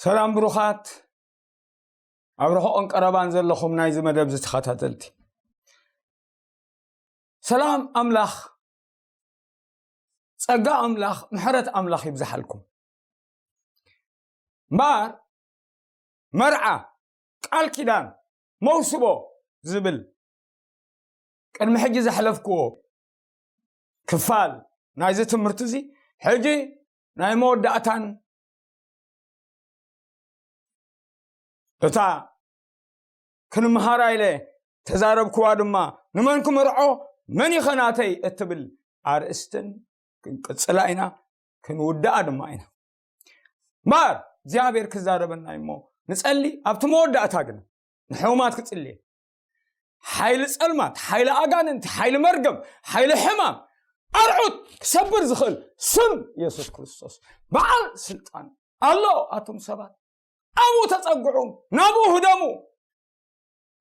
ሰላም ብሩኻት፣ ኣብ ርሑቕን ቀረባን ዘለኹም ናይዚ መደብ ዝተኸታተልቲ፣ ሰላም ኣምላኽ፣ ጸጋ ኣምላኽ፣ ምሕረት ኣምላኽ ይብዝሓልኩም። እምበኣር መርዓ፣ ቃል ኪዳን፣ መውስቦ ዝብል ቅድሚ ሕጂ ዘሕለፍክዎ ክፋል ናይዚ ትምህርቲ እዚ፣ ሕጂ ናይ መወዳእታን እታ ክንምሃራ ኢለ ተዛረብክዋ ድማ፣ ንመን ክምርዖ፣ መን ኢኸ ናተይ እትብል ኣርእስትን ክንቅጽላ ኢና፣ ክንውድኣ ድማ ኢና። እምበኣር እግዚኣብሔር ክዛረበና እዩ እሞ ንጸሊ። ኣብቲ መወዳእታ ግን ንሕሙማት ክጽልየ፣ ሓይሊ ጸልማት፣ ሓይሊ ኣጋንንቲ፣ ሓይሊ መርገም፣ ሓይሊ ሕማም፣ ኣርዑት ክሰብር ዝኽእል ስም የሱስ ክርስቶስ በዓል ስልጣን ኣሎ። ኣቱም ሰባት፣ ኣብኡ ተጸግዑ፣ ናብኡ ህደሙ።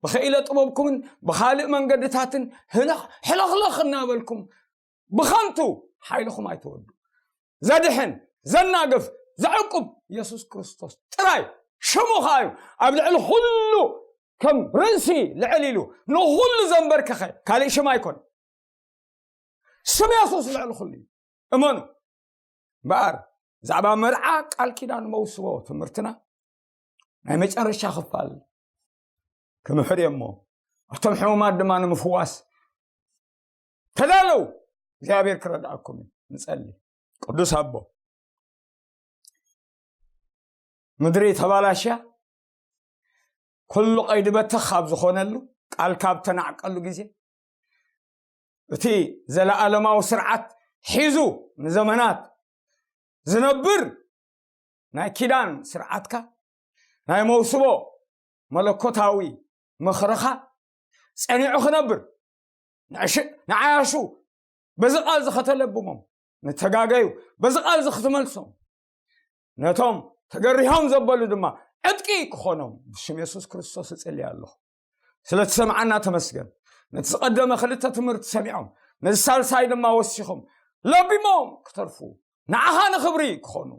ብኽኢለ ጥበብኩምን ብኻልእ መንገድታትን ህለኽ-፣ ሕለኽለኽ እናበልኩም ብኸንቱ ሓይልኹም ኣይተወዱ። ዘድሕን፣ ዘናግፍ፣ ዘዕቁብ የሱስ ክርስቶስ ጥራይ። ሽሙ ኸኣ እዩ ኣብ ልዕሊ ኩሉ ከም ርእሲ ልዕል ኢሉ ንኹሉ ዘንበርከኸ ካልእ ሽም ኣይኮን። ስም የሱስ ልዕሊ ኩሉ እዩ። እመኑ። እምበኣር ብዛዕባ መርዓ፣ ቃል ኪዳን፣ መውስቦ ትምህርትና ናይ መጨረሻ ክፋል ክምሕር እየ እሞ፣ እቶም ሕሙማት ድማ ንምፍዋስ ተዳለዉ። እግዚኣብሔር ክረድኣኩም እዩ። ንጸሊ። ቅዱስ ኣቦ፣ ምድሪ ተባላሽያ፣ ኩሉ ቀይዲ በተኽ ኣብ ዝኾነሉ፣ ቃልካ ኣብ ተናዕቀሉ ግዜ፣ እቲ ዘለኣለማዊ ስርዓት ሒዙ ንዘመናት ዝነብር ናይ ኪዳን ስርዓትካ፣ ናይ መውስቦ መለኮታዊ ምኽርኻ ጸኒዑ ክነብር፣ ንዕሽ-፣ ንዓያሹ በዚ ቃል እዚ ከተለብሞም፣ ንተጋገዩ በዚ ቃል እዚ ክትመልሶም፣ ነቶም ተገሪሆም ዘበሉ ድማ ዕጥቂ ክኾኖም ብሽም የሱስ ክርስቶስ እጽሊ ኣለኹ። ስለ ትሰምዓና ተመስገን። ነቲ ዝቐደመ ክልተ ትምህርቲ ሰሚዖም፣ ነዚ ሳልሳይ ድማ ወሲኾም ለቢሞም ክተርፉ፣ ንዓኻ ንኽብሪ ክኾኑ፣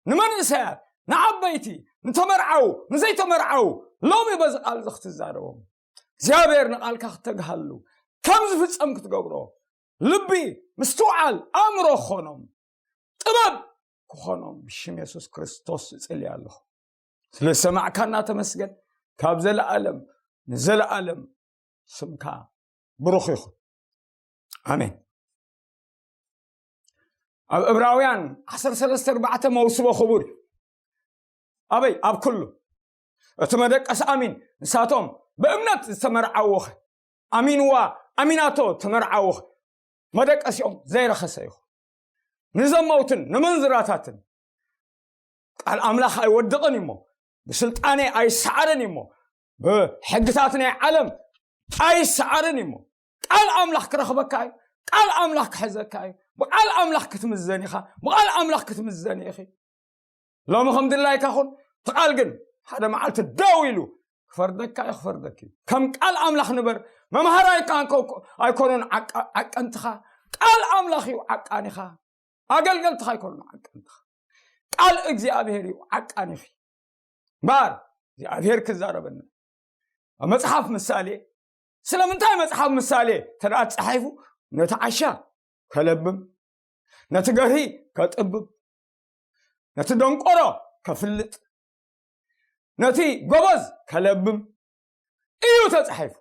ንመንእሰያት፣ ንዓበይቲ፣ ንተመርዓዉ፣ ንዘይተመርዓዉ፣ ሎሚ በዚ ቃል እዚ ክትዛረቦም፣ እግዚኣብሔር ንቓልካ ክተግሃሉ፣ ከም ዝፍጸም ክትገብሮ፣ ልቢ፣ ምስትውዓል፣ ኣእምሮ ክኾኖም፣ ጥበብ ክኾኖም ብሽም የሱስ ክርስቶስ እጽሊ ኣለኹ። ስለ ዝሰማዕካና ተመስገን። ካብ ዘለኣለም ንዘለኣለም ስምካ ብሩኽ ይኹን። ኣሜን። ኣብ ዕብራውያን ዓሰርተ ሰለስተ ኣርባዕተ መውስቦ ክቡር እዩ። ኣበይ? ኣብ ኩሉ። እቲ መደቀሲ ኣሚን፣ ንሳቶም ብእምነት ዝተመርዓውኸ፣ ኣሚንዋ፣ ኣሚናቶ ተመርዓውኸ፣ መደቀሲኦም ዘይረኸሰ ይኹን። ንዘመውትን ንምንዝራታትን ቃል ኣምላኽ ኣይወድቕን እዩሞ፣ ብስልጣኔ ኣይሰዓርን እዩሞ፣ ብሕግታት ናይ ዓለም ኣይሰዓርን እዩሞ፣ ቃል ኣምላኽ ክረኽበካ እዩ። ቃል ኣምላኽ ክሕዘካ እዩ። ብቃል ኣምላኽ ክትምዘን ኢኻ። ብቃል ኣምላኽ ክትምዘን ኢኺ። ሎሚ ከም ድላይካ ኩን። እቲ ቃል ግን ሓደ መዓልቲ ደው ኢሉ ክፈርደካ እዩ፣ ክፈርደኪ እዩ። ከም ቃል ኣምላኽ ንበር። መምሃራይካ ኣይኮ-፣ ኣይኮኑን ዓቃ-፣ ዓቀንትኻ። ቃል ኣምላኽ እዩ ዓቃኒኻ። ኣገልገልትኻ ኣይኮኑን ዓቀንትኻ። ቃል እግዚኣብሔር እዩ ዓቃኒኺ። እምበኣር እግዚኣብሔር ክዛረበና ኣብ መጽሓፍ ምሳሌ፣ ስለምንታይ መጽሓፍ ምሳሌ ተደኣ ተጻሒፉ? ነቲ ዓሻ ከለብም፣ ነቲ ገርሂ ከጥብብ፣ ነቲ ደንቆሮ ከፍልጥ፣ ነቲ ጎበዝ ከለብም እዩ ተጻሒፉ።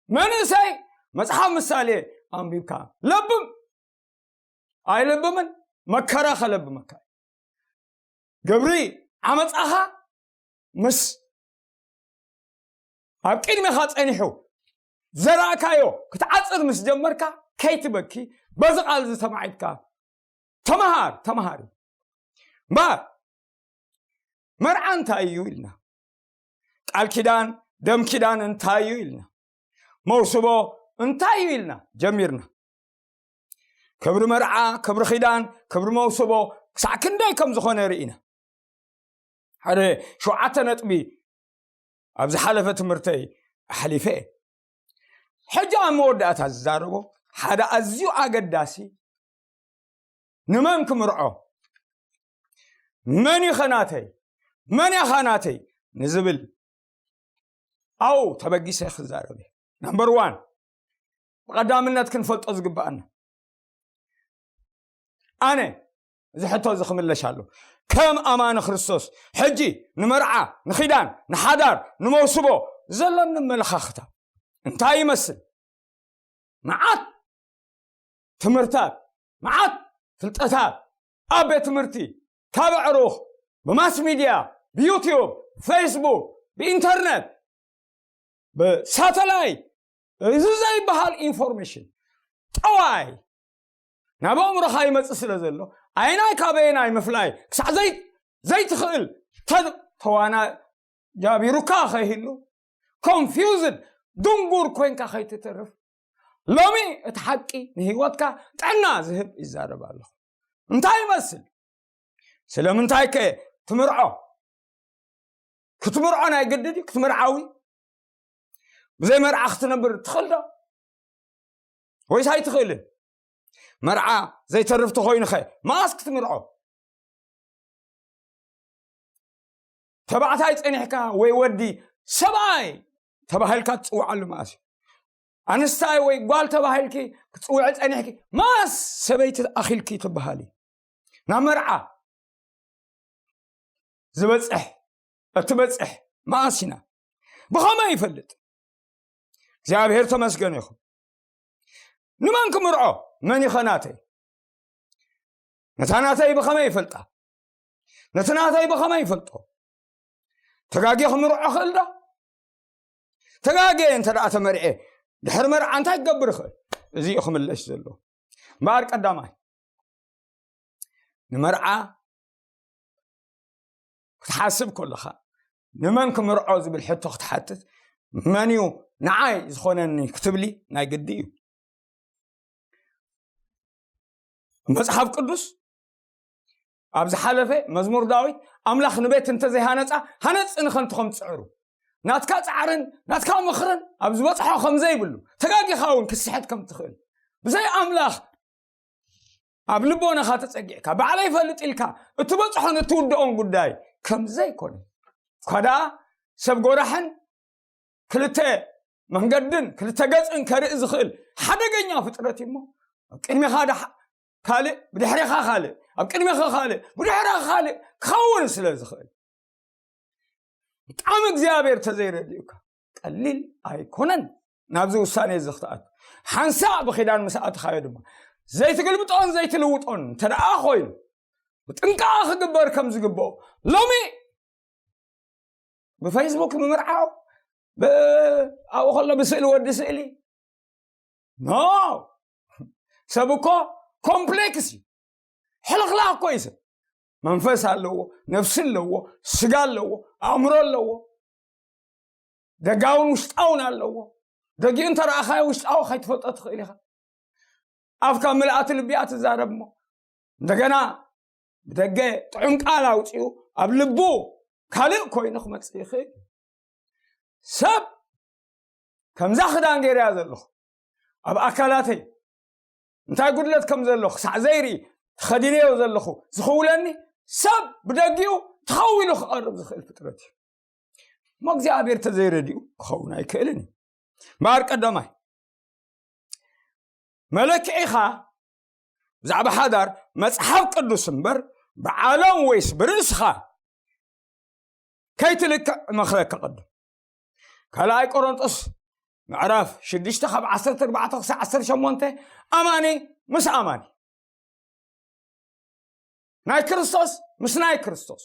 መንእሰይ፣ መጽሓፍ ምሳሌ ኣንቢብካ ለብም፣ ኣይለብምን፣ መከራ ከለብመካ እዩ። ግብሪ ዓመጻኻ ምስ ኣብ ቅድሜኻ ጸኒሑ ዘራእካዮ ክትዓጽድ ምስ ጀመርካ፣ ከይትበኪ፣ በዚ ቃል እዚ ተማዒድካ ተመሃር፣ ተመሃሪ። እምበኣር መርዓ እንታይ እዩ ኢልና፣ ቃል ኪዳን፣ ደም ኪዳን እንታይ እዩ ኢልና፣ መውስቦ እንታይ እዩ ኢልና ጀሚርና። ክብሪ መርዓ፣ ክብሪ ኪዳን፣ ክብሪ መውስቦ ክሳዕ ክንደይ ከም ዝኾነ ርኢና። ሓደ ሸውዓተ ነጥቢ ኣብ ዝሓለፈ ትምህርተይ ኣሕሊፈ እየ። ሕጂ ኣብ መወዳእታ ዝዛረቦ ሓደ ኣዝዩ ኣገዳሲ፣ ንመን ክምርዖ፣ መን እዩ ኸናተይ፣ መን ያኻ ናተይ ንዝብል ኣው ተበጊሰ ክዛረብ እየ። ነምበር ዋን፣ ብቐዳምነት ክንፈልጦ ዝግባኣና፣ ኣነ እዚ ሕቶ እዚ ክምለሽ ኣሎ። ከም ኣማኒ ክርስቶስ ሕጂ ንመርዓ፣ ንኺዳን፣ ንሓዳር፣ ንመውስቦ ዘለኒ መለኻኽታ እንታይ ይመስል? መዓት ትምህርታት፣ መዓት ፍልጠታት ኣብ ቤት ትምህርቲ፣ ካብ ኣዕሩኽ፣ ብማስ ሚድያ፣ ብዩቲዩብ፣ ፌስቡክ፣ ብኢንተርነት፣ ብሳተላይት፣ እዚ ዘይበሃል ኢንፎርሜሽን ጠዋይ ናብ ኣእምሮኻ ይመጽእ ስለ ዘሎ፣ ኣይናይ ካበየናይ ምፍላይ ክሳዕ ዘይ-፣ ዘይትኽእል ተ-፣ ተዋና ጃቢሩካ ከይህሉ፣ ኮንፊውዝድ፣ ድንጉር ኮይንካ ከይትተርፍ፣ ሎሚ እቲ ሓቂ ንህይወትካ ጥዕና ዝህብ ይዛረብ ኣለኹ። እንታይ ይመስል? ስለምንታይ ከ ትምርዖ? ክትምርዖ ናይ ግድድ እዩ? ክትምርዓዊ ብዘይ መርዓ ክትነብር ትኽእል ዶ? ወይስ ኣይትኽእልን? መርዓ ዘይተርፍ ተኾይኑኸ መኣስ ክትምርዖ? ተባዕታይ ጸኒሕካ ወይ ወዲ ሰብኣይ ተባሂልካ ትጽውዓሉ መኣስ እዩ? ኣንስታይ ወይ ጓል ተባሂልኪ ክትጽውዒ ጸኒሕኪ መኣስ ሰበይቲ ኣኺልኪ ትበሃሊ? ናብ መርዓ ዝበጽሕ፣ እትበጽሕ መኣስ ኢና? ብኸመይ ይፈልጥ? እግዚኣብሔር ተመስገን ይኹን። ንመን ክምርዖ? መን ይኸ ናተይ? ነታ ናተይ ብኸመይ ይፈልጣ? ነቲ ናተይ ብኸመይ ይፈልጦ? ተጋጌ ክምርዖ ክእል ዶ? ተጋጌ እንተ ደኣ ተመርዔ፣ ድሕሪ መርዓ እንታይ ክገብር ይኽእል? እዚ እዩ ክምለሽ ዘሎ። እምበኣር ቀዳማይ፣ ንመርዓ ክትሓስብ ከለኻ፣ ንመን ክምርዖ ዝብል ሕቶ ክትሓትት፣ መን እዩ ንዓይ ዝኾነኒ ክትብሊ ናይ ግዲ እዩ። መጽሓፍ ቅዱስ ኣብ ዝሓለፈ መዝሙር ዳዊት፣ ኣምላኽ ንቤት እንተዘይሃነጻ፣ ሃነጽ ንኸንቱ ከም ትጽዕሩ፣ ናትካ ጻዕርን ናትካ ምኽርን ኣብ ዝበጽሖ ከም ዘይብሉ፣ ተጋጊኻ እውን ክትስሕት ከም ትኽእል፣ ብዘይ ኣምላኽ ኣብ ልቦናኻ ተጸጊዕካ፣ ባዕለይ ይፈልጥ ኢልካ እትበጽሖን እትውድኦን ጉዳይ ከም ዘይኮነ፣ እኳ ደኣ ሰብ ጎራሕን ክልተ መንገድን ክልተ ገጽን ከርኢ ዝኽእል ሓደገኛ ፍጥረት እዩ እሞ፣ ኣብ ቅድሜኻ ደሓ-፣ ካልእ፣ ብድሕሬኻ ካልእ፣ ኣብ ቅድሜኻ ካልእ፣ ብድሕሬኻ ካልእ ክኸውን ስለ ዝኽእል፣ ብጣዕሚ እግዚኣብሔር ተዘይረድኡካ ቀሊል ኣይኮነን ናብዚ ውሳኔ እዚ ክትኣቱ። ሓንሳእ ብኺዳን ምስ ኣትኻዮ ድማ ዘይትግልብጦን ዘይትልውጦን እንተ ደኣ ኮይኑ፣ ብጥንቃቐ ክግበር ከም ዝግብኦ ሎሚ ብፌስቡክ ብምርዓው፣ ብ-፣ ኣብኡ ከሎ ብስእሊ ወዲ ስእሊ። ኖ፣ ሰብ እኮ ኮምፕሌክስ እዩ። ሕልኽላኽ እኮ እዩ ሰብ። መንፈስ ኣለዎ፣ ነፍሲ ኣለዎ፣ ስጋ ኣለዎ፣ ኣእምሮ ኣለዎ። ደጋውን ውሽጣውን ኣለዎ። ደጊኡ እንተ ረኣኻዮ ውሽጣዊ ከይትፈልጦ ትኽእል ኢኻ። ኣፍካ ምልኣት ልቢኣ ትዛረብ እሞ፣ እንደገና ብደገ ጥዑም ቃል ኣውጺኡ ኣብ ልቡ ካልእ ኮይኑ ክመጽእ ይኽእል። ሰብ ከምዛ ክዳን ገይረያ ዘለኹ፣ ኣብ ኣካላተይ እንታይ ጉድለት ከም ዘሎ ክሳዕ ዘይርኢ ተኸዲነዮ ዘለኹ ዝኽውለኒ፣ ሰብ ብደጊኡ ተኸዊሉ ክቐርብ ዝኽእል ፍጥረት እዩ። እሞ እግዚኣብሔር ተዘይረድኡ ክኸውን ኣይክእልን እዩ። እምበኣር ቀዳማይ፣ መለክዒኻ ብዛዕባ ሓዳር መጽሓፍ ቅዱስ እምበር፣ ብዓለም ወይስ ብርእስኻ ከይትልክዕ እመኽረካ። ቅድም ካልኣይ ቆሮንጦስ ምዕራፍ ሽዱሽተ ካብ ዓሰርተ ኣርባዕተ ክሳዕ ዓሰርተ ሸሞንተ፣ ኣማኒ ምስ ኣማኒ፣ ናይ ክርስቶስ ምስ ናይ ክርስቶስ፣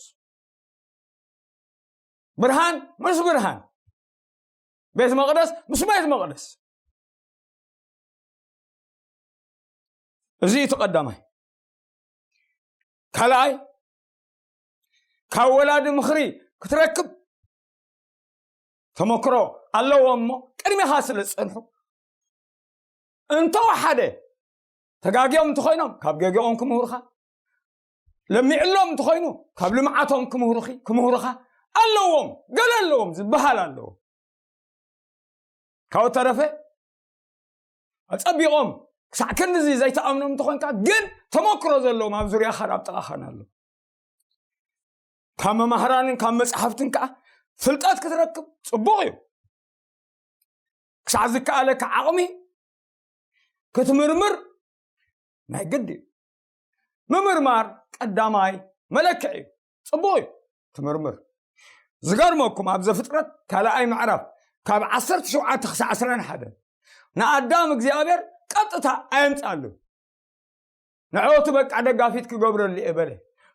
ብርሃን ምስ ብርሃን፣ ቤት መቕደስ ምስ ቤት መቕደስ። እዚ እቲ ቀዳማይ። ካልኣይ፣ ካብ ወላዲ ምኽሪ ክትረክብ ተመክሮ ኣለዎ እሞ፣ ቅድሜኻ ስለ ዝጸንሑ፣ እንተወሓደ ተጋግዮም እንተኾይኖም ካብ ገግኦም ክምህሩኻ፣ ለሚዕሎም እንተኾይኑ ካብ ልምዓቶም ክምህሩኺ-፣ ክምህሩኻ ኣለዎም፣ ገለ ኣለዎም ዝበሃል ኣለዎም። ካብኡ ተረፈ ኣጸቢቖም ክሳዕ ክንድዚ ዘይትኣምኖም እንተኾንካ፣ ግን ተመክሮ ዘለዎም ኣብ ዙርያኻን ኣብ ጥቓኻን ኣለዉ። ካብ መማህራንን ካብ መጽሓፍትን ከዓ ፍልጠት ክትረክብ ጽቡቕ እዩ። ክሳዕ ዝከኣለካ ዓቕሚ ክትምርምር ናይ ግድ እዩ። ምምርማር ቀዳማይ መለክዕ እዩ። ጽቡቕ እዩ ትምርምር። ዝገርመኩም፣ ኣብ ዘፍጥረት ካልኣይ ምዕራፍ ካብ ዓሰርተ ሸውዓተ ክሳዕ ዓሰርተ ሓደ ንኣዳም እግዚኣብሔር ቀጥታ ኣየምጻሉ። ንዕኡ እቲ በቃ ደጋፊት ክገብረሉ እየ በለ።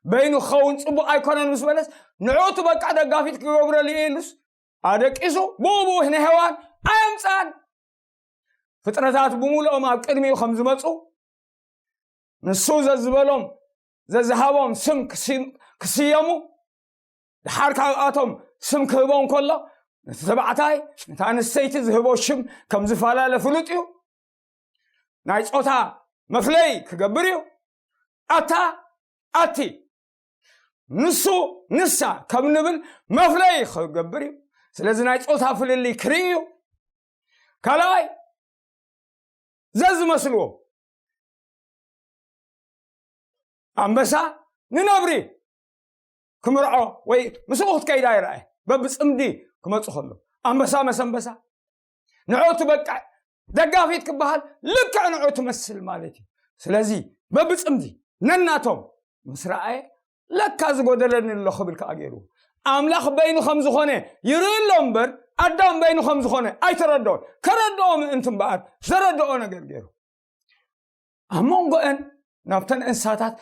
በይኑ ክኸውን ጽቡቕ ኣይኮነን ምስ በለስ፣ ንዕኡ እቲ በቃ ደጋፊት ክገብረሉ እየ ኢሉስ ኣደቂሱ ብኡ ብኡ ንሄዋን ኣየምጻን። ፍጥረታት ብምሉኦም ኣብ ቅድሚኡ ከም ዝመጹ፣ ንሱ ዘዝበሎም፣ ዘዝሃቦም ስም ክሲ-፣ ክስየሙ፣ ድሓር ካብኣቶም ስም ክህቦም ከሎ፣ ነቲ ተባዕታይ፣ ነታ ኣንስተይቲ ዝህቦ ሽም ከም ዝፈላለ ፍሉጥ እዩ። ናይ ጾታ መፍለይ ክገብር እዩ። ኣታ፣ ኣቲ፣ ንሱ፣ ንሳ ከም ንብል መፍለይ ክገብር እዩ። ስለዚ ናይ ጾታ ፍልልይ ክርኢ እዩ። ካልኣይ፣ ዘዝመስልዎ ኣንበሳ ንነብሪ ክምርዖ ወይ ምስኡ ክትከይዳ ይረኣየ። በብጽምዲ ክመጹ ከሎ ኣንበሳ መሰንበሳ ንዕኡ ትበቅዕ፣ ደጋፊት ክበሃል ልክዕ ንዕኡ ትመስል ማለት እዩ። ስለዚ በብጽምዲ ነናቶም ምስ ረኣየ ለካ ዝጎደለኒ ኣሎ ክብል ከኣ ገይሩ። ኣምላኽ በይኑ ከም ዝኾነ ይርኢ ኣሎ እምበር ኣዳም በይኑ ከም ዝኾነ ኣይተረድኦን። ከረድኦ ምእንቲ እምበኣር ዘረድኦ ነገር ገይሩ። ኣብ መንጎአን ናብተን እንስሳታት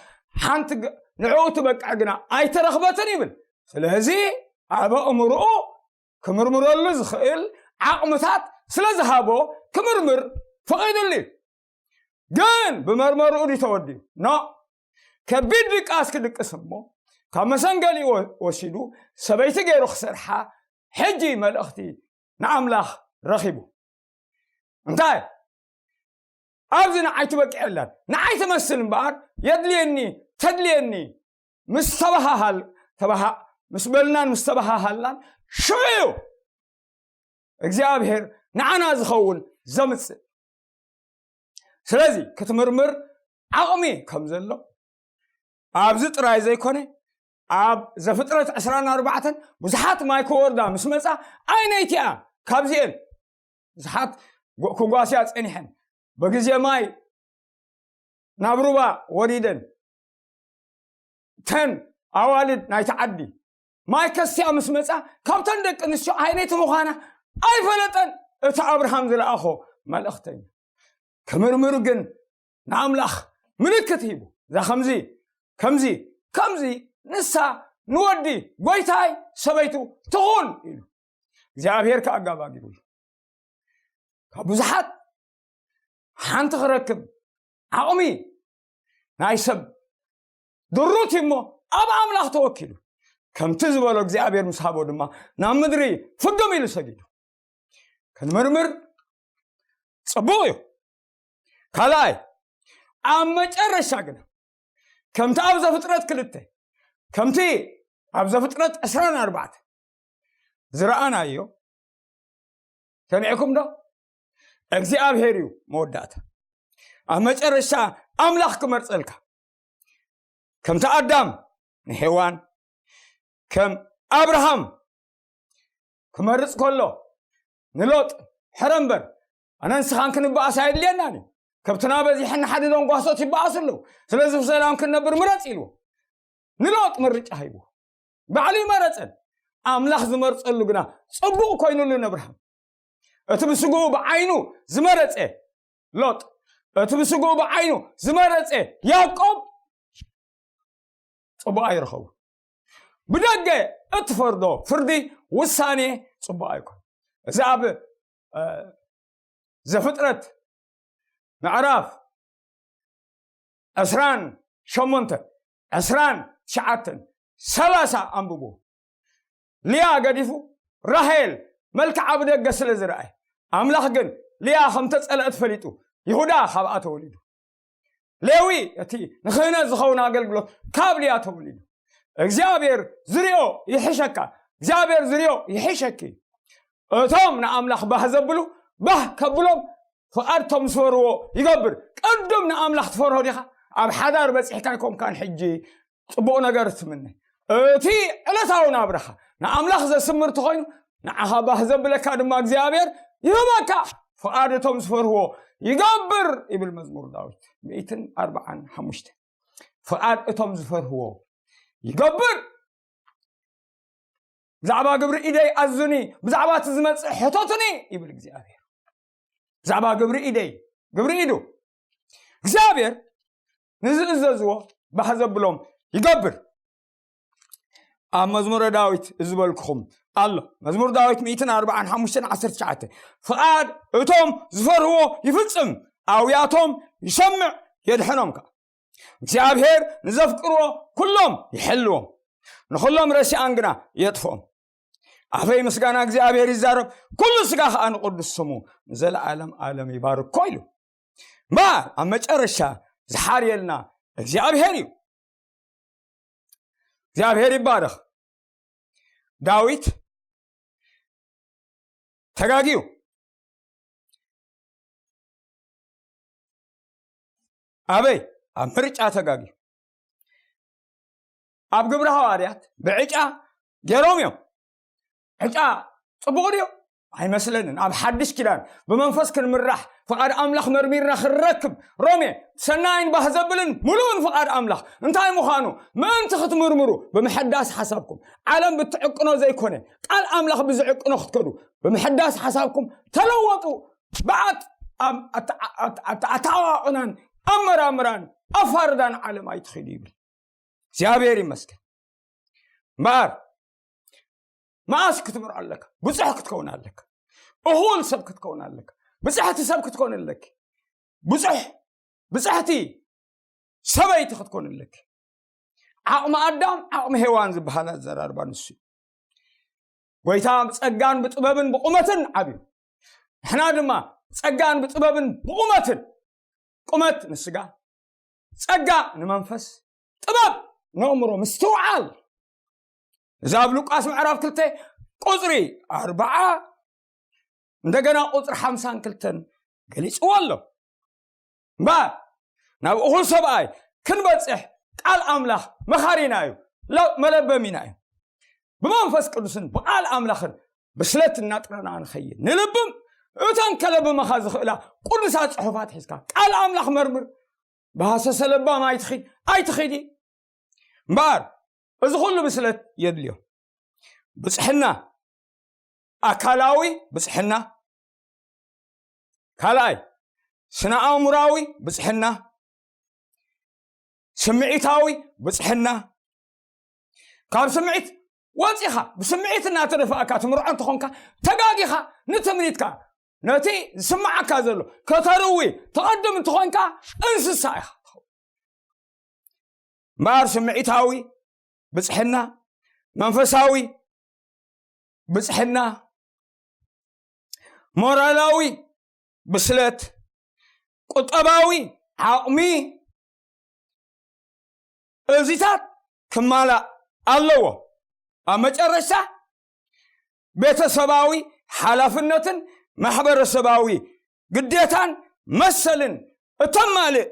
ሓንቲ ገ-፣ ንዕኡ ትበቅዕ ግና ኣይተረኽበትን ይብል። ስለዚ ኣብ ኣእምሮኡ ክምርምረሉ ዝኽእል ዓቕምታት ስለ ዝሃቦ ክምርምር ፈቒዱሉ እዩ። ግን ብመርመርኡ ድዩ ተወዲኡ? ኖ። ከቢድ ድቃስ ክድቅስ እሞ ካብ መሰንገሊኡ ወ-፣ ወሲዱ ሰበይቲ ገይሩ ክሰርሓ ሕጂ መልእኽቲ ንኣምላኽ ረኺቡ። እንታይ? ኣብዚ ንዓይ ትበቅዕ የላን። ንዓይ ትመስል እምበኣር የድልየኒ፣ ተድልየኒ። ምስ ተበሃሃል-፣ ተበሃ-፣ ምስ በልናን ምስ ተበሃሃልናን ሽዑ እዩ እግዚኣብሔር ንዓና ዝኸውን ዘምጽእ። ስለዚ ክትምርምር ዓቕሚ ከም ዘሎ ኣብዚ ጥራይ ዘይኮነ ኣብ ዘፍጥረት ዕስራን ኣርባዕተን ብዙሓት ማይ ክወርዳ ምስ መጻ ኣይነይቲኣ ካብዚኤን ብዙሓት ጎ-፣ ክጓስያ ጸኒሐን በግዜ ማይ ናብ ሩባ ወሪደን ተን ኣዋልድ ናይቲ ዓዲ ማይ ከስትያ ምስ መጻ ካብተን ደቂ ኣንስትዮ ኣይነይቲ ምዃና ኣይፈለጠን። እቲ ኣብርሃም ዝለኣኾ መልእኽተኛ ክምርምሩ ግን ንኣምላኽ ምልክት ሂቡ እዛ ከምዚ ከምዚ ከምዚ ንሳ ንወዲ ጎይታይ ሰበይቱ ትኹን ኢሉ እግዚኣብሔር ከኣጋባጊሩ እዩ። ካብ ብዙሓት ሓንቲ ክረክብ ዓቕሚ ናይ ሰብ ድሩት እሞ ኣብ ኣምላኽ ተወኪሉ ከምቲ ዝበሎ እግዚኣብሔር ምስ ሃቦ ድማ ናብ ምድሪ ፍግም ኢሉ ሰጊዱ። ክንምርምር ጽቡቕ እዩ። ካልኣይ ኣብ መጨረሻ ግና ከምቲ ኣብ ዘፍጥረት ክልተ ከምቲ ኣብ ዘፍጥረት ዕስራን ኣርባዕተ ዝረኣናዮ ሰሚዕኩም ዶ? እግዚኣብሔር እዩ መወዳእታ። ኣብ መጨረሻ ኣምላኽ ክመርጸልካ ከምቲ ኣዳም ንሄዋን ከም ኣብርሃም ክመርጽ ከሎ ንሎጥ ሕረ እምበር ኣነ ንስኻን ክንበኣስ ኣየድልየናን እዩ። ከብትና በዚሐን ንሓድዶም ጓሶት ይበኣሱ ኣለዉ። ስለዚ ብሰላም ክንነብር ምረጽ ኢልዎ ንሎጥ ምርጫ ሂቡ። ባዕሉ ይመረጸን ኣምላኽ ዝመርጸሉ ግና ጽቡቕ ኮይኑሉ ነብርሃም። እቲ ብስግኡ ብዓይኑ ዝመረጸ ሎጥ፣ እቲ ብስግኡ ብዓይኑ ዝመረጸ ያዕቆብ ጽቡቕ ኣይረኸቡ። ብደገ እትፈርዶ ፍርዲ ውሳኔ ጽቡቕ ኣይኮን። እዚ ኣብ ዘፍጥረት ምዕራፍ ዕስራን ሸሞንተ ዕስራን ትሽዓተን ሰላሳ ኣንብቡ። ልያ ገዲፉ ራሄል መልክዓ ብደገ ስለ ዝረኣየ ኣምላኽ ግን ልያ ከም ተጸልአት ፈሊጡ ይሁዳ ካብኣ ተወሊዱ። ሌዊ እቲ ንክህነት ዝኸውን ኣገልግሎት ካብ ልያ ተወሊዱ። እግዚኣብሔር ዝሪኦ ይሕሸካ። እግዚኣብሔር ዝሪኦ ይሕሸኪ። እቶም ንኣምላኽ ባህ ዘብሉ ባህ ከብሎም ፍቓድ ቶም ዝፈርዎ ይገብር። ቅድም ንኣምላኽ ትፈርሆ ዲኻ? ኣብ ሓዳር በጺሕካ ኣይኮንካን ሕጂ ጽቡቕ ነገር ትምነ። እቲ ዕለታዊ ናብራኻ ንኣምላኽ ዘስምር እንተኾይኑ፣ ንዓኻ ባህ ዘብለካ ድማ እግዚኣብሔር ይህበካ። ፍቓድ እቶም ዝፈርህዎ ይገብር ይብል መዝሙር ዳዊት ሚእትን ኣርባዓን ሓሙሽተ። ፍቓድ እቶም ዝፈርህዎ ይገብር። ብዛዕባ ግብሪ ኢደይ ኣዙኒ፣ ብዛዕባ እቲ ዝመጽእ ሕተቱኒ ይብል እግዚኣብሔር። ብዛዕባ ግብሪ ኢደይ፣ ግብሪ ኢዱ እግዚኣብሔር ንዝእዘዝዎ ባህ ዘብሎም ይገብር። ኣብ መዝሙረ ዳዊት ዝበልኩኹም ኣሎ። መዝሙር ዳዊት ሚእትን ኣርባዓን ሓሙሽተን ዓሰርተ ትሽዓተ፣ ፍቓድ እቶም ዝፈርህዎ ይፍጽም፣ ኣውያቶም ይሰምዕ፣ የድሕኖም ከኣ። እግዚኣብሔር ንዘፍቅርዎ ኩሎም ይሕልዎም፣ ንኹሎም ረሲኣን ግና የጥፍኦም። ኣፈይ ምስጋና እግዚኣብሔር ይዛረብ፣ ኩሉ ስጋ ከኣ ንቅዱስ ስሙ ንዘለኣለም ኣለም ይባርኮ ኢሉ። እምበኣር ኣብ መጨረሻ ዝሓርየልና እግዚኣብሔር እዩ። እግዚኣብሔር ይባረኽ። ዳዊት ተጋግዩ። ኣበይ? ኣብ ምርጫ ተጋግዩ። ኣብ ግብረ ሃዋርያት ብዕጫ ገይሮም እዮም። ዕጫ ጽቡቕ ድዩ? ኣይመስለንን። ኣብ ሓድሽ ኪዳን ብመንፈስ ክንምራሕ፣ ፍቓድ ኣምላኽ መርሚርና ክንረክብ፣ ሮሜ፣ ሰናይን ባህ ዘብልን ምሉእን ፍቓድ ኣምላኽ እንታይ ምዃኑ ምእንቲ ክትምርምሩ፣ ብምሕዳስ ሓሳብኩም፣ ዓለም ብትዕቅኖ ዘይኮነ፣ ቃል ኣምላኽ ብዝዕቅኖ ክትከዱ፣ ብምሕዳስ ሓሳብኩም ተለወጡ። ብዓት ኣብ ኣተ-፣ ኣተ-፣ ኣተ-፣ ኣተዓባቕናን ኣመራምራን ኣፋርዳን ዓለም ኣይትኺዱ ይብል። እግዚኣብሔር ይመስገን። እምበኣር መኣስ ክትምርዖ ኣለካ፣ ብዙሕ ክትከውን ኣለካ፣ እኹል ሰብ ክትከውን ኣለካ፣ ብፅሕቲ ሰብ ክትኮን ኣለኪ፣ ብዙሕ ብፅሕቲ ሰበይቲ ክትኮን ኣለኪ። ዓቕሚ ኣዳም ዓቕሚ ሄዋን ዝበሃል ኣዘራርባ ንሱ እዩ። ጎይታ ብጸጋን ብጥበብን ብቑመትን ዓብዩ፣ ንሕና ድማ ብጸጋን ብጥበብን ብቑመትን፣ ቁመት ንስጋ፣ ጸጋ ንመንፈስ፣ ጥበብ ንእምሮ ምስትውዓል። እዚ ኣብ ሉቃስ ምዕራፍ ክልተ ቁጽሪ ኣርባዓ፣ እንደገና ቁጽሪ ሓምሳን ክልተን ገሊጽዎ ኣሎ። እምበኣር ናብ እኹል ሰብኣይ ክንበጽሕ ቃል ኣምላኽ መኻሪና እዩ፣ ለ-፣ መለበሚና እዩ። ብመንፈስ ቅዱስን ብቃል ኣምላኽን ብስለት እናጥረና ንኸይድ ንልብም። እተን ከለብመኻ ዝኽእላ ቅዱሳት ጽሑፋት ሒዝካ ቃል ኣምላኽ መርምር። ብሃሰሰ ለባም ኣይትኺድ፣ ኣይትኺዲ። እምበኣር እዚ ኩሉ ብስለት የድልዮ። ብጽሕና፣ ኣካላዊ ብጽሕና፣ ካልኣይ ስነ ኣእምራዊ ብጽሕና፣ ስምዒታዊ ብጽሕና። ካብ ስምዒት ወጺኻ ብስምዒት እናተደፋእካ ትምርዖ እንተኾንካ፣ ተጋጊኻ ንትምኒትካ፣ ነቲ ዝስምዓካ ዘሎ ከተርዊ ትቐድም እንተኾንካ፣ እንስሳ ኢኻ ትኸውን። እምበኣር ስምዒታዊ ብጽሕና፣ መንፈሳዊ ብጽሕና፣ ሞራላዊ ብስለት፣ ቁጠባዊ ዓቕሚ፣ እዚታት ክማላእ ኣለዎ። ኣብ መጨረሻ ቤተሰባዊ ሓላፍነትን ማሕበረሰባዊ ግዴታን መሰልን እተማልእ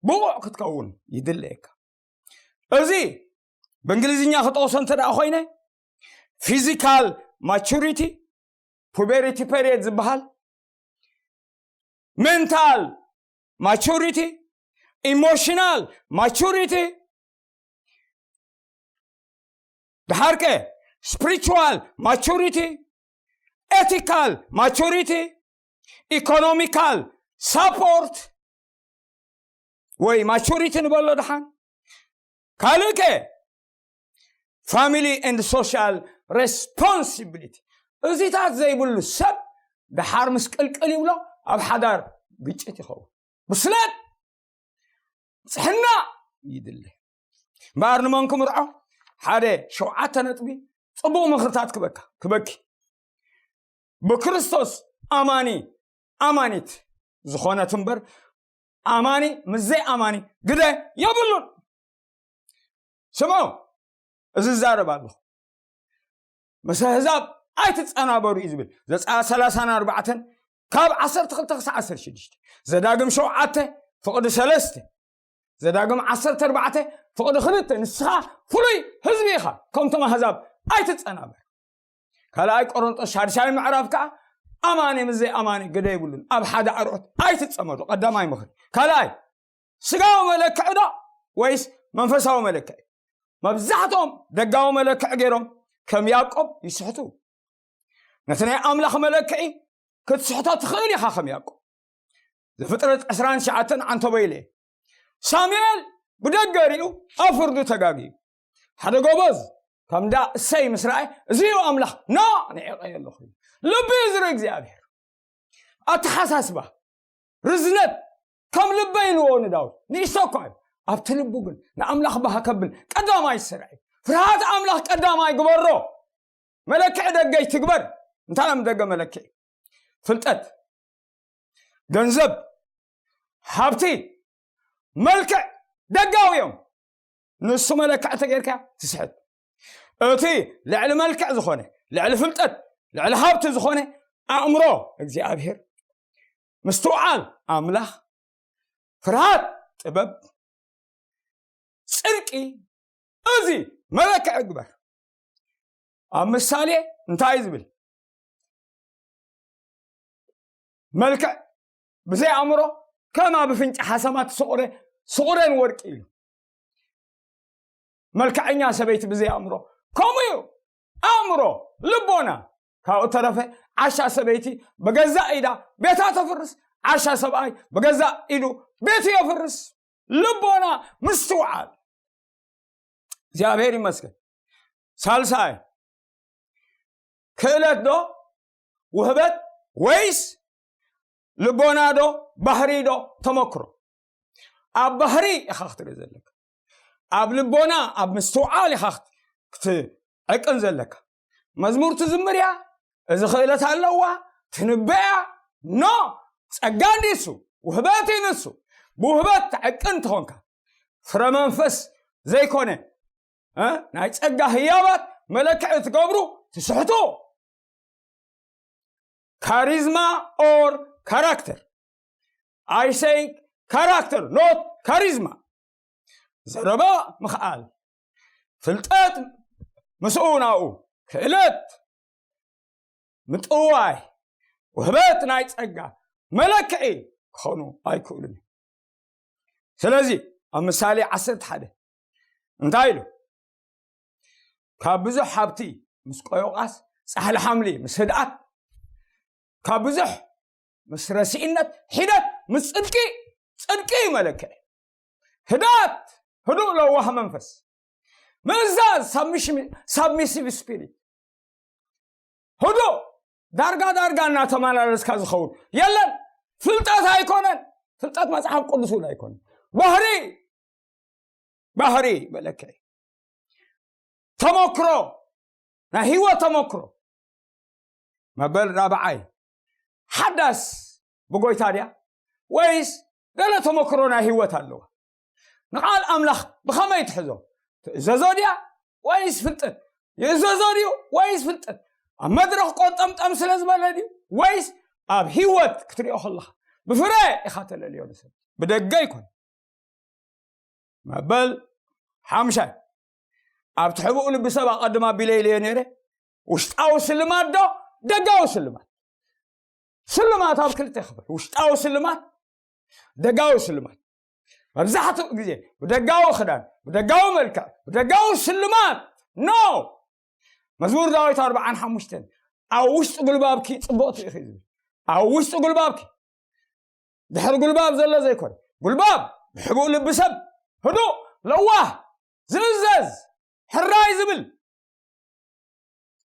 ብቑዕ ክትከውን ይድለየካ። እዚ ብእንግሊዝኛ ክጠቕሶ እንተ ደኣ ኮይነ፣ ፊዚካል ማቹሪቲ፣ ፑቤሪቲ ፔሪየድ ዝበሃል፣ ሜንታል ማቹሪቲ፣ ኢሞሽናል ማቹሪቲ፣ ድሓርከ ስፕሪቹዋል ማቹሪቲ፣ ኤቲካል ማቹሪቲ፣ ኢኮኖሚካል ሳፖርት ወይ ማቹሪቲ ንበሎ ድሓን። ካልእከ ፋሚሊ ኤንድ ሶሻል ሬስፖንሲቢሊቲ። እዚታት ዘይብሉ ሰብ ድሓር ምስ ቅልቅል ይብሎ ኣብ ሓዳር ግጭት ይኸውን። ብስለት ብጽሕና ይድለ። እምበኣር ንመን ክምርዖ? ሓደ ሸውዓተ ነጥቢ ጽቡቕ ምኽርታት ክበካ፣ ክበኪ። ብክርስቶስ ኣማኒ፣ ኣማኒት ዝኾነት እምበር፣ ኣማኒ ምስ ዘይኣማኒ ግደ የብሉን። ስምዑ፣ እዚ ዝዛረብ ኣለኹ። ምስ ኣህዛብ ኣይትጸናበሩ እዩ ዝብል። ዘጸኣት ሰላሳን ኣርባዕተን ካብ ዓሰርተ ክልተ ክሳዕ ዓሰርተ ሽዱሽተ። ዘዳግም ሸውዓተ ፍቕዲ ሰለስተ። ዘዳግም ዓሰርተ ኣርባዕተ ፍቕዲ ክልተ፣ ንስኻ ፍሉይ ህዝቢ ኢኻ፣ ከምቶም ኣህዛብ ኣይትጸናበር። ካልኣይ ቆሮንጦስ ሻድሻይ ምዕራፍ ከኣ ኣማኒ ምስ ዘይኣማኒ ግደ ይብሉን፣ ኣብ ሓደ ኣርዑት ኣይትጸመዱ። ቀዳማይ ምኽሪ። ካልኣይ፣ ስጋዊ መለክዒ ዶ ወይስ መንፈሳዊ መለክዒ? መብዛሕትኦም ደጋዊ መለክዒ ገይሮም ከም ያዕቆብ ይስሕቱ። ነቲ ናይ ኣምላኽ መለክዒ ክትስሕቶ ትኽእል ኢኻ ከም ያዕቆብ። ዘፍጥረት ዕስራን ትሽዓተን ዓንተቦ ኢለ። ሳሙኤል ብደገ ሪኡ ኣብ ፍርዱ ተጋግዩ። ሓደ ጎበዝ ከም ዳ እሰይ ምስ ረኣየ፣ እዚ እዩ ኣምላኽ፣ ና ንዕቐዮ ኣለኹ ኢሉ። ልቢ እዩ ዝርኢ እግዚኣብሔር። ኣተሓሳስባ፣ ርዝነት፣ ከም ልበይ ኢልዎ ንዳዊት። ንእሽቶ እኳ እዩ። ኣብቲ ልቡ ግን ንኣምላኽ ባህ ከብል ቀዳማይ ዝሰርዕ እዩ። ፍርሃት ኣምላኽ ቀዳማይ ግበሮ። መለክዒ ደገ ይትግበር። እንታይ እዮም ደገ መለክዒ? ፍልጠት፣ ገንዘብ፣ ሃብቲ፣ መልክዕ ደጋዊ እዮም። ንሱ መለክዒ ተጌርካ ትስሕት። እቲ ልዕሊ መልክዕ ዝኾነ፣ ልዕሊ ፍልጠት፣ ልዕሊ ሃብቲ ዝኾነ ኣእምሮ እግዚኣብሔር፣ ምስትውዓል ኣምላኽ፣ ፍርሃት ጥበብ፣ ጽድቂ፣ እዚ መለክዒ ግበር። ኣብ ምሳሌ እንታይ ዝብል? መልክዕ ብዘይ ኣእምሮ ከም ኣብ ፍንጫ ሓሰማ ትስቑረ፣ ስቑረን ወርቂ ኢሉ። መልክዐኛ ሰበይቲ ብዘይ ኣእምሮ ከምኡ እዩ። ኣእምሮ፣ ልቦና፣ ካብኡ ተረፈ ዓሻ ሰበይቲ ብገዛእ ኢዳ ቤታ ተፍርስ፣ ዓሻ ሰብኣይ ብገዛእ ኢዱ ቤቱ የፍርስ። ልቦና፣ ምስትውዓል። እግዚኣብሔር ይመስገን። ሳልሳይ፣ ክእለት ዶ ውህበት ወይስ ልቦና ዶ ባህሪ ዶ ተመክሮ? ኣብ ባህሪ ኢኻ ክትርኢ ዘለካ። ኣብ ልቦና፣ ኣብ ምስትውዓል ኢኻ ክት-፣ ክትዕቅን ዘለካ። መዝሙር ትዝምር እያ፣ እዚ ክእለት ኣለዋ፣ ትንበያ፣ ኖ፣ ጸጋ እንዲሱ፣ ውህበት እዩ ንሱ። ብውህበት ትዕቅን እንተኾንካ፣ ፍረ መንፈስ ዘይኮነ፣ እ፣ ናይ ጸጋ ህያባት መለክዒ ትገብሩ፣ ትስሕቱ። ካሪዝማ or character? I say character, not ካሪዝማ። ዘረባ ምኽኣል፣ ፍልጠት ምስኡ ናብኡ፣ ክእለት፣ ምጥዋይ፣ ውህበት ናይ ጸጋ መለክዒ ክኾኑ ኣይክእሉን እዮም። ስለዚ ኣብ ምሳሌ ዓሰርተ ሓደ እንታይ ኢሉ? ካብ ብዙሕ ሃብቲ ምስ ቆዮቓስ፣ ጻሕሊ ሓምሊ ምስ ህድኣት፣ ካብ ብዙሕ ምስ ረስኢነት፣ ሒደት ምስ ጽድቂ፣ ጽድቂ እዩ መለክዒ። ህድኣት፣ ህዱእ ለዋህ መንፈስ፣ ምእዛዝ፣ ሳብሚሽን-፣ ሳብሚሲቭ ስፒሪት፣ ህዱእ፣ ዳርጋ ዳርጋ እናተመላለስካ ዝኸውን የለን። ፍልጠት ኣይኮነን። ፍልጠት መጽሓፍ ቅዱስ እውን ኣይኮነን። ባህሪ፣ ባህሪ መለክዒ። ተመክሮ፣ ናይ ህይወት ተመክሮ። መበል ራብዓይ፣ ሓዳስ ብጎይታ ድያ ወይስ ገለ ተመክሮ ናይ ህይወት ኣለዋ? ንቓል ኣምላኽ ብኸመይ ትሕዞ? ትእዘዞ ድያ ወይስ ፍልጠት? ይእዘዞ ድዩ ወይስ ፍልጠት? ኣብ መድረኽ ቆጠምጠም ስለ ዝበለ ድዩ ወይስ ኣብ ህይወት ክትሪኦ ከለኻ ብፍረ ኢኻ ተለልዮ ንሰብ? ብደገ ይኮን። መበል ሓምሻይ፣ ኣብቲ ሕቡእ ልቢ ሰብ ኣቐድም ኣቢለ ኢለዮ ነይረ። ውሽጣዊ ስልማት ዶ ደጋዊ ስልማት? ስልማት ኣብ ክልተ ይኽፈል። ውሽጣዊ ስልማት፣ ደጋዊ ስልማት። መብዛሕትኡ ግዜ ብደጋዊ ክዳን፣ ብደጋዊ መልክዕ፣ ብደጋዊ ስልማት፣ ኖ። መዝሙር ዳዊት ኣርብዓን ሓሙሽተን፣ ኣብ ውሽጢ ጉልባብኪ ጽቡቕቲ ኢኺ ዝብል። ኣብ ውሽጢ ጉልባብኪ፣ ድሕሪ ጉልባብ ዘሎ ዘይኮነ፣ ጉልባብ ብሕቡእ ልቢ ሰብ፣ ህዱእ፣ ለዋህ፣ ዝእዘዝ፣ ሕራይ ዝብል።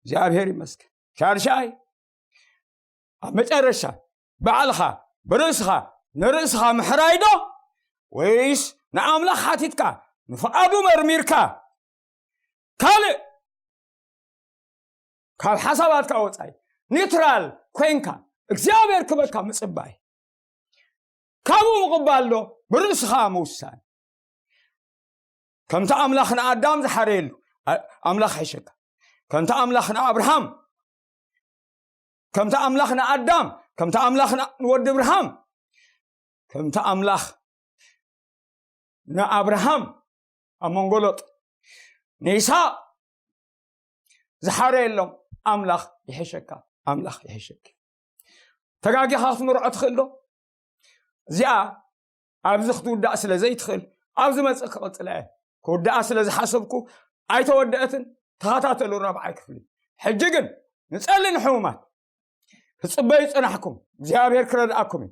እግዚኣብሔር ይመስገን። ሻድሻይ፣ ኣብ መጨረሻ፣ ባዕልኻ ብርእስኻ ንርእስኻ ምሕራይ ዶ ወይስ ንኣምላኽ ሓቲትካ ንፍቓዱ መርሚርካ ካልእ ካብ ሓሳባትካ ወጻኢ ኒውትራል ኮይንካ እግዚኣብሔር ክበካ ምጽባይ? ካብኡ ምቕባል ዶ ብርእስኻ ምውሳን? ከምቲ ኣምላኽ ንኣዳም ዝሓረየሉ፣ ኣ-፣ ኣምላኽ ሕሸካ። ከምቲ ኣምላኽ ንኣብርሃም፣ ከምቲ ኣምላኽ ንኣዳም፣ ከምቲ ኣምላኽ ን-፣ ንወዲ እብርሃም፣ ከምቲ ኣምላኽ ንኣብርሃም ኣብ መንጎ ሎጥ ንይስሓቅ ዝሓረየሎም ኣምላኽ ይሕሸካ፣ ኣምላኽ ይሕሸኪ። ተጋጊኻ ክትምርዖ ትኽእል ዶ? እዚኣ ኣብዚ ክትውዳእ ስለ ዘይትኽእል ኣብ ዝመጽእ ክቕጽላ እየ። ክውዳኣ ስለ ዝሓሰብኩ ኣይተወደአትን። ተኸታተሉ ራብዓይ ክፍሊ። ሕጂ ግን ንጸሊ ንሕሙማት ክጽበዩ ጽናሕኩም እግዚኣብሔር ክረድኣኩም እዩ።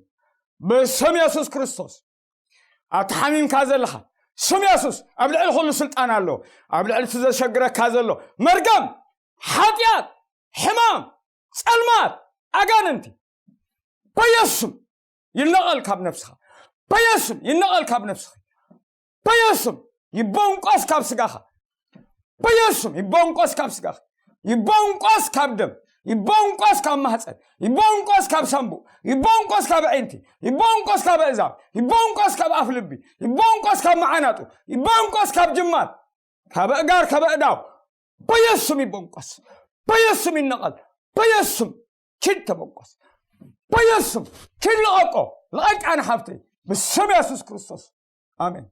ብስም የሱስ ክርስቶስ ኣብቲ ሓሚምካ ዘለኻ ስም የሱስ ኣብ ልዕሊ ኩሉ ስልጣን ኣለዎ። ኣብ ልዕሊ እቲ ዘሸግረካ ዘሎ መርገም፣ ሓጢኣት፣ ሕማም፣ ጸልማት፣ ኣጋንንቲ በየሱም ይነቐል ካብ ነፍስኻ። በየሱም ይነቐል ካብ ነፍስኻ። በየሱም ይቦንቆስ ካብ ስጋኻ። በየሱም ይቦንቆስ ካብ ስጋኻ። ይቦንቆስ ካብ ደም። ይቦንቆስ ካብ ማህፀን። ይቦንቆስ ካብ ሳንቡእ። ይቦንቆስ ካብ ኣዒንቲ። ይቦንቆስ ካብ ኣእዛብ። ይቦንቆስ ካብ ኣፍ ልቢ። ይቦንቆስ ካብ መዓናጡ። ይቦንቆስ ካብ ጅማት፣ ካብ ኣእጋር፣ ካብ ኣእዳው። በየሱም ይቦንቆስ። በየሱም ይነቐል። በየሱም ኪድ ተቦንቆስ። በየሱም ኪድ ልቐቆ። ልቐቃ ንሓፍተይ ብስም የሱስ ክርስቶስ። ኣሜን።